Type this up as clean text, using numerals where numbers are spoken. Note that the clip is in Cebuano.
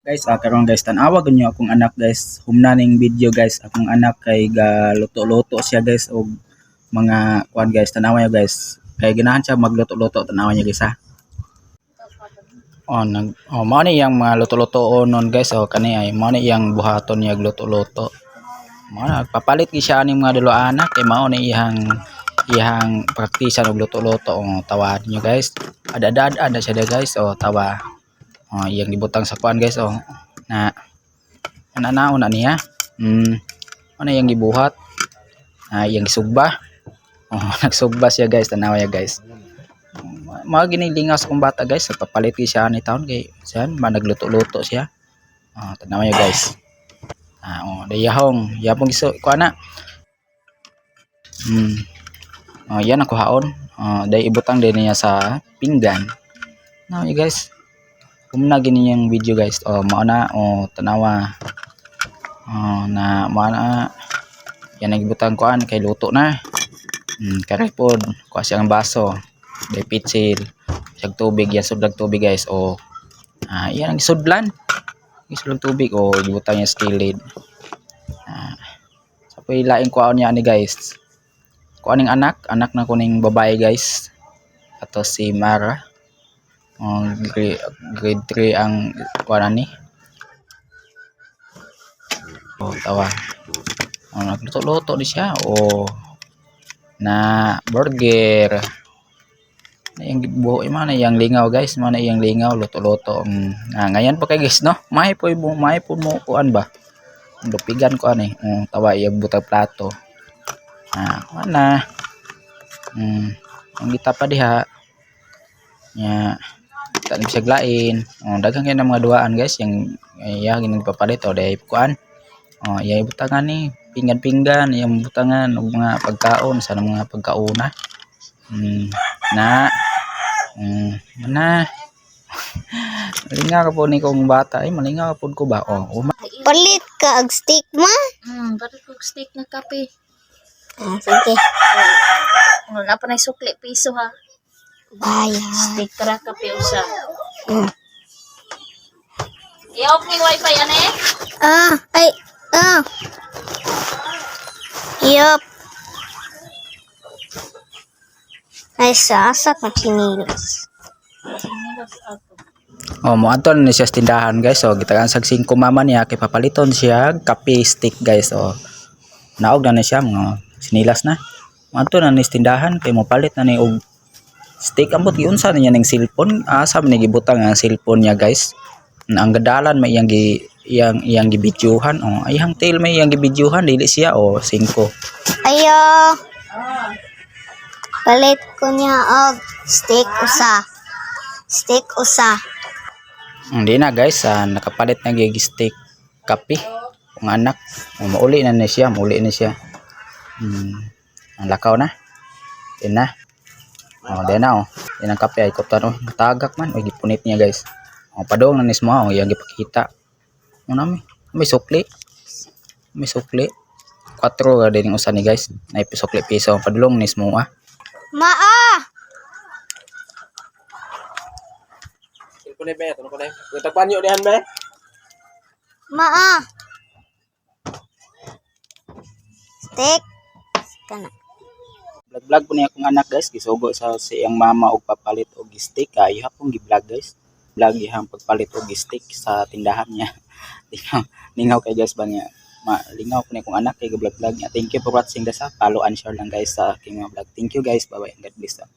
Guys, karon guys, tan-awa gyud akong anak, guys. Humna ning video, guys. Akong anak kay galuto-luto siya, guys, og mga kuan, guys. Tan-awa niyo, guys. Kay ganahan siya magluto-luto. Tan-awa niyo, guys, ha. Oh, nag oh, mao ni iyang mga luto-luto nun, guys. Oh, kani ay mao ni iyang buhaton niya, luto-luto. Mao na papalit gi siya aning mga dulo anak kay mao ni iyang iyang praktisan og luto-luto. Oh, tawa niyo, guys. Ada-ada ada siya da, guys. Oh, tawa. Oh, iyang gibutang sa kuan, guys, oh. Na ana na niya. Ano iyang gibuhat? Ah, iyang gisugba. Oh, nagsugba siya, guys. Tanawa ya, guys. Mga ginilingaw sa kong bata, guys. Papalit gyud siya ni taon kay siya man nagluto-luto siya. Oh, tanawa ya, guys. Ah, oh, dayahong. Yapong giso kuan na. Oh, yan ang kuhaon. Oh, day ibutang din niya sa pinggan. Now, you guys. Humna gini yung video, guys. Oh, mao na, oh, tanawa. Oh, na mao na. Yan ang gibutang kuan kay luto na. Kare pod, kuha siya ang baso. Day pitsil. Siyag tubig, yan sudlag tubig, guys. Oh. Ah, yan ang gisudlan. Gisudlag tubig, oh, gibutang niya sa kilid. Ah. Sa laing kuhaon niya ani, guys. Kuha ning anak, anak na ko ning babae, guys. Ato si Mara. Oh, grade 3 ang kuha ni. Oh, tawa. Oh, nagluto-luto di siya. Oh, na burger. Na yung buho man na iyang lingaw, guys, man na iyang lingaw luto-luto. Ah, ngayon pa kay, guys, no. May po mo, may po mo kuan ba. Lupigan ko ani. Oh, tawa iyang butag plato. Ah, kuan na. Ang gita pa diha. Nya tanim siya lain. Oh, daghan kay ng mga duaan, guys, yung iya ginagpapalit, oh, dahil kuan. Oh, iya ibutangan ni pinggan-pinggan, iyang butangan og mga pagkaon sa mga pagkauna. Na. Na. Malingaw ka po ni kong bata ay, malingaw ka po ko ba? Oh, uma. Palit ka og stick, ma? Palit kog stick na kape. Ah, sige. Wala pa na sukli piso ha. Baya. Stick ra kape usa. I-off ni wifi ane. Ah, ay, ah. Yup. Ay, sasak na chinilas. Sinilas ato. Oh, moadto na ni siya sa tindahan, guys. So, gitagaan sa 5 mama niya kay papaliton siya kape stick, guys. Oh. Naog na ni siya mga sinilas na. Moadto na ni sa tindahan kay mopalit na ni og stick. Ambot giunsa niya ning cellphone? Asa man ni gibutang ang cellphone niya, guys? Ang gadalan may iyang gi iyang iyang gibidyuhan. Oh, ayang tail may iyang gibidyuhan, dili siya, oh, 5. Ayo. Palit ko niya og stick usa. Stick usa. Hindi na, guys, nakapalit na gyud stick kape ang anak. Oh, mauli na ni siya, mauli na siya. Ang lakaw na. Din na. Oh, din na, oh. Din ang kape ay kuptan, oh, tagak man, oy, gipunit niya, guys. Oh, padong na nismo, oh, iyang gipakita. Oh, nami. May sukli. May sukli. 4 ga din usa ni, guys. Nay sukli piso padulong nismo, ah. Maa! Cellphone be, tuno ko na. Tagpanyo dihan be. Maa! Stick. Kana. Vlog vlog po niya akong anak, guys, gisugo sa siyang mama og papalit og stick, ay hapon gi-vlog, guys, vlog iyang pagpalit og stick sa tindahan niya. Lingaw lingaw kay, guys, ba niya, malingaw po niya akong anak kay vlog vlog niya. Thank you for watching, guys, ha. Follow and share lang, guys, sa aking mga vlog. Thank you, guys. Bye bye and God bless, ha.